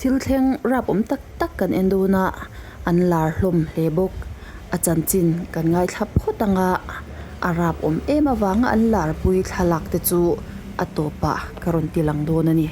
Thil thleng rap awm tak tak kan en dawn a, an lar hlawm hle bawk. A chanchin kan ngaithla phawt ang a, a rap awm em avanga an larpui thlalak te chu a tawpah ka rawn ti lang dawn a ni.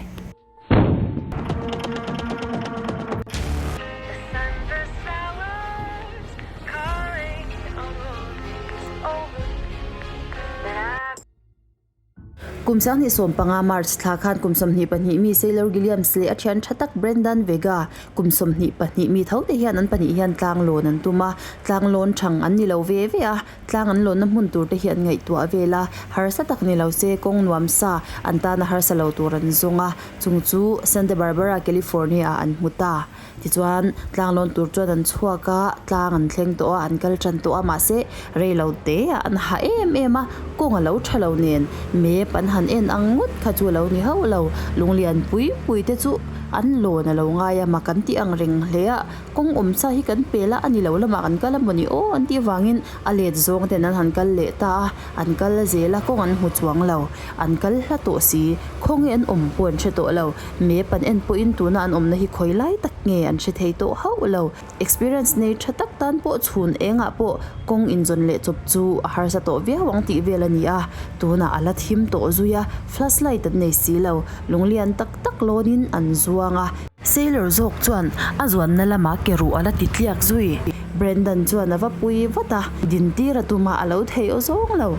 Kum 2015 March thla khan kum 22 mi Sailor Gilliams leh a thian tha tak Brendan Vega kum 22 mi tho te hian an pahnih hian tlang lawn an tum a, tlang lawn thang an ni lo ve ve a, tlang an lawnna hmun tur te hi an ngaihtuah vel a, harsa tak ni lo se kawng nuam sa an tana harsa lo tur an zawng a, chung chu Santa Barbara, California ah an hmu ta. Tichuan, tlanglawn tur chuan an chhuak a, tlang an thleng tawh a, an kal tan tawh a, mahse rei lo te ah an ha em em a, kawng a lo tha lo nen map an han en ang ngawt kha chu a lo ni hauh lo, lunglian pui pui te chu an lawn a lo ngai a, mak an tih ang reng hle a, kawng awm sa hi kan pel a, a ni lo lamah kan kal a mawni aw an tih avangin a let zawng ten an han kal leh ta a, an kal zel a, kawng an hmu chuang lo, an kal hla tawh si, khawnge an awm pawh an hre tawh lo. Map an en pawhin tuna an awmna hi khawi lai tak nge an hre thei tawh hauh lo. Experience nei tha tak tan pawh chhun engah pawh kawng inzawn leh chawp chu a harsa tawh viau ang tih vel a ni a, tunah a la thim tawh zui a, flashlight an nei si lo, lunglian tak tak lawnin an zuang a. Sailor zawk chuan a zuanna lamah ke ruh a la ti tliak zui. Brendan chuan a va pui vat a, dintir a tum a, a lo thei aw zawng lo.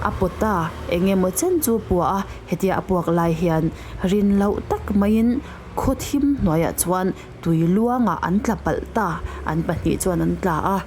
A pawt a, eng emaw chen chu a puah a, hetia a puak lai hian Rin loh tak maiin khaw thim hnuaiah chuan tui luangah an tla palh ta, an pahnih chuan an tla a.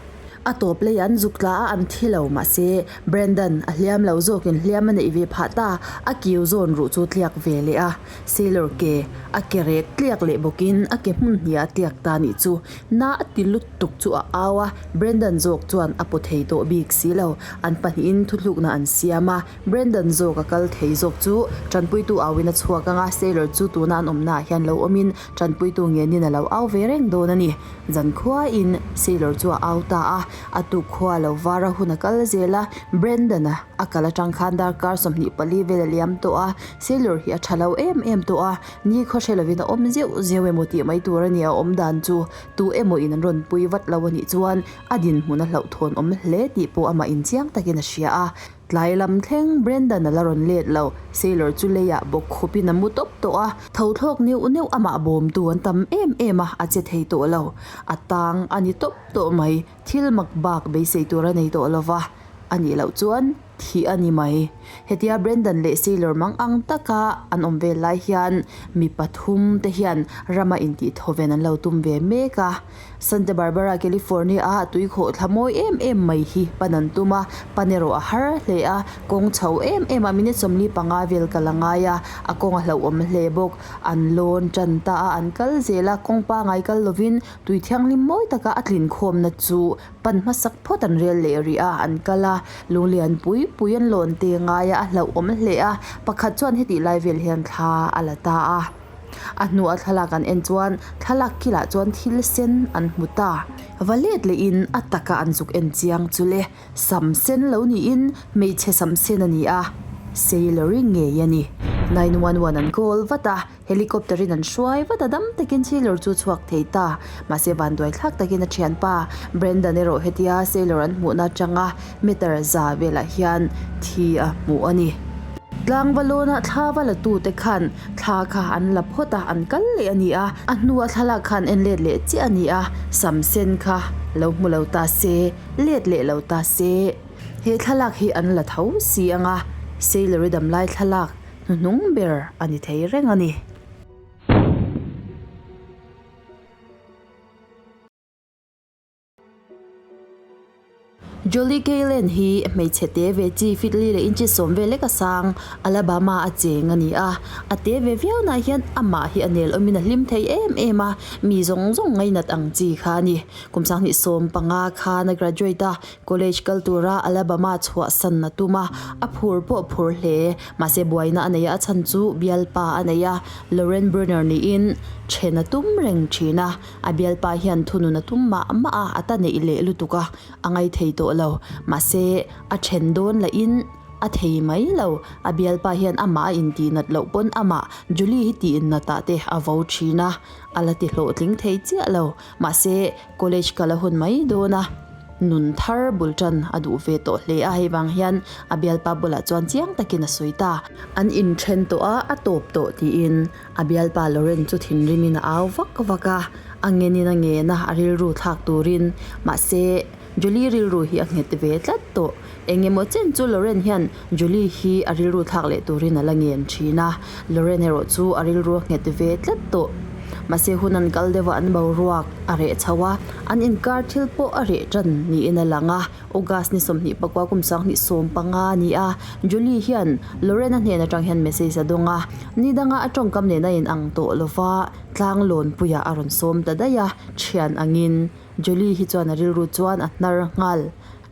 A tawp leiah an zuk tla a, an thi lo mahse Brandon a hliam lo zawkin hliam a neih ve phah ta, a kiu zawn ruh chu tliak ve leh a, Sailor ke a ke rek tliak leh bawkin a ke hmun hniah a tliak ta nih chu na a ti lutuk chu a au a, Brandon zawk chuan a paw thei tawh bik si lo, an pahnihin thuthlukna an siam a. Brandon zawk a kal thei zawk chu tanpuitu auin a chhuak ang a, Sailor chu tuna an awmnaah hian lo awmin tanpuitu ngenin a lo au ve reng dawn a ni. Zankhuain Sailor chu a au ta a, a tuk khua lo var a hun a kal zel a, Brandon-a a kal atang khan darkar 24 vel a liam tawh a, Sailor hi a tha lo em em tawh a, ni khaw hre lovin a awm zeuh zeuh emaw tih mai tur a ni a awm dan chu tu emaw in an rawn pui vat lo a nih chuan a dinhmun a hlauhthawn awm hle tih pawh amah inchiang takin a hria a. Tlai lam thleng Brendan a la rawn let lo, Sailor chu leiah bawk khawpin a mu tawp tawh a, tho thlawk neuh neuh amah bawmtu an tam em em a, a che thei tawh lo. A tang a ni tawp tawh mai, thil mak bak beisei tur a nei tawh lo va, a nih loh chuan thih a ni mai. Hetia Brendan leh Sailor mang ang taka an awm vel lai hian mi pathum te hian rama intih thawven an lo tum ve mek a. Santa Barbara, California-a tui khawhthla mawi em em mai hi pan an tum a, pan erawh a har hle a, kawng chho em em a, minute 45 vel kal a ngai a, a kawng a hlauhawm hle bawk. An lawn tan ta a, an kal zel a, kawng pangai kal lovin tui thianghlim mawi taka a tlin khawmna chu pan hmasak phawt an rel leh rih a, an kal a, lunglian pui pui an lawn te ngai a, a hlauhawm hle a, pakhat chuan hetih lai vel hian thla a la ta a. A hnuah thlalak an en chuan thlalak kilah chuan thil sen an hmu ta. Va let lehin a taka an zuk en chiang chu le, sam sen lo niin hmeichhe sam sen a ni a, Sailor-i ngei a ni. 911 an call vat a, helicopter in an hruai vat a, dam takin Sailor chu chhuak thei ta. Mahse vanduai thlak takin a thianpa Brendan erawh hetia Sailor an hmuhna atanga meter za velah hian thi a hmuh a ni. Tlangvalawna thla va la tute khan thla kha an la phawt a, an kal leh a ni a, a hnua thlalak khan en let leh chiah a ni a, sam sen kha lo hmu lo ta se, let leh lo ta se. He thlalak hi an la tho si ang a, Sailor-i damlai thlalak hnuhnung ber a ni thei reng a ni. Jolie Kaylen hi hmeichhe te ve chi feet li leh inches 10 vel lek a sang, Alabama a cheng a ni a. A te ve viau nah hian amah hi a nel awmin a hlim thei em em a, mi zawng zawng ngainat ang chi kha a ni. Kum 2015 khan a graduate a, college kal tura Alabama chhuahsan a tum a, a phur pawh a phur hle. Mahse buaina a nei a, a chhan chu bialpa a nei a, Lauren Brunner niin then a tum reng thin a. A bialpa hian thunun a tum mah mah a, a ta neih leh lutuk a, a ngaithei tawh lo. Mahse, a then dawn lahin A thei mai lo. A bialpa hian amah a intih nat loh pawn amah Julie hi tih nat ah te a vo thin a, a la ti hlawhtling thei chiah lo. Mahse, college kal a hun mai dawn a, nun thar bul tan a duh ve tawh hle a, hei vang hian a bialpa bulah chuan chiang takin a sawi ta. An inthen tawh a, a tawp tawh tiin a bialpa Lauren chu thinrimin a au vak vak a, a ngenin a ngen a, a rilru thlak turin. Mahse, Julie rilru hi a nghet ve tlat tawh. Eng emaw chen chu Lauren hian Julie hi a rilru thlak leh turin a la ngen thin a, Lauren erawh chu a rilru a nghet ve tlat tawh. Mahse hun an kal deuh a an boruak a reh chho a, an inkar thil pawh a reh tan niin a lang a. August ni 29 kum 2015 a ni a, Julie hian Lauren a hnen atang hian message a dawng a, ni danga a tawngkam nen a inang tawh lova tlang lawnpuiah a rawn sawm ta daih a, thian angin Julie hi chuan a rilru chuan a hnar nghal.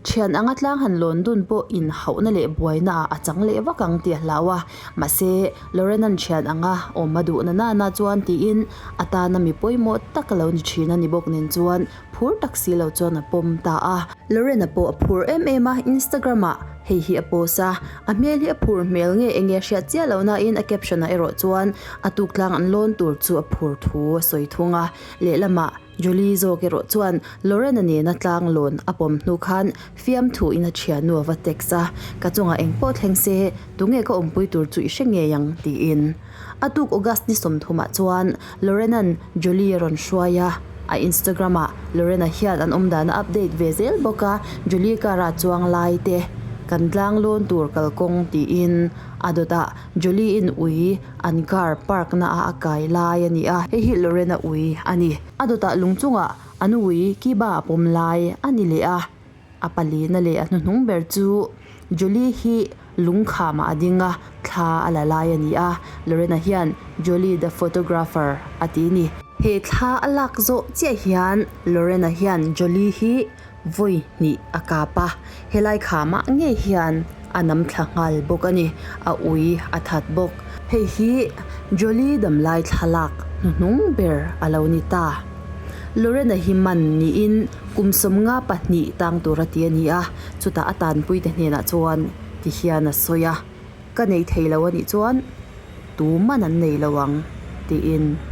Thian anga tlang han lawn dun pawh inhauhna leh buaina ah a chang leh vak ang tih a hlau a, mahse Lauren-a'n thian anga awm a duhna nana chuan tiin a tana mi pawimawh tak a lo ni thin a ni bawk nen chuan phur tak si lo chuan a pawm ta a. Lauren-a pawh a phur em em a, Instagram ah hei hi a post a, a hmel hi a phur hmel nge enge a hriat chiah loh nain a caption ah erawh chuan a tuktlang an lawn tur chu a phur thu a sawi thung a, lehlamah Julie zawk erawh chuan Lorena nena tlang lawn a pawm hnu khan fiamthu in a thiannu a va text a, Ka chungah eng pawh thleng se, tunge ka awmpui tur chu i hre ngei ang, tiin. A tuk August ni sawmthumah chuan Lorena'n Julie a rawn hruai a, a Instagram ah Lorena hian an awmdan a update ve zel bawk a, Julie car a chuang lai te, kan tlang lawn tur kalkawng tiin a dawtah Julie-in ui An car park na ah a kai lai a ni a, hei hi Lorena ui a ni. A dawtah lung chungah an ui Kiba a pawm lai a ni leh a, a palina leh a hnuhnung ber chu Jolie hi lungkham ah a ding a, thla a la lai a ni a, Lorena hian Jolie the photographer a ti a ni. He thla a lak zawh chiah hian Lorena hian Jolie hi vawi hnih a kap a, helai khamah ngei hian a nam thla nghal bawk a ni, a ui a that bawk. Hei hi Jolie damlai thlalak hnuhnung ber a lo ni ta. Lorena hi man niin kum 52 tang tura ti a ni a, chutah a tanpuite hnenah chuan ti hian a sawi a, Ka nei thei lo a nih chuan tu man an nei lo ang, tiin.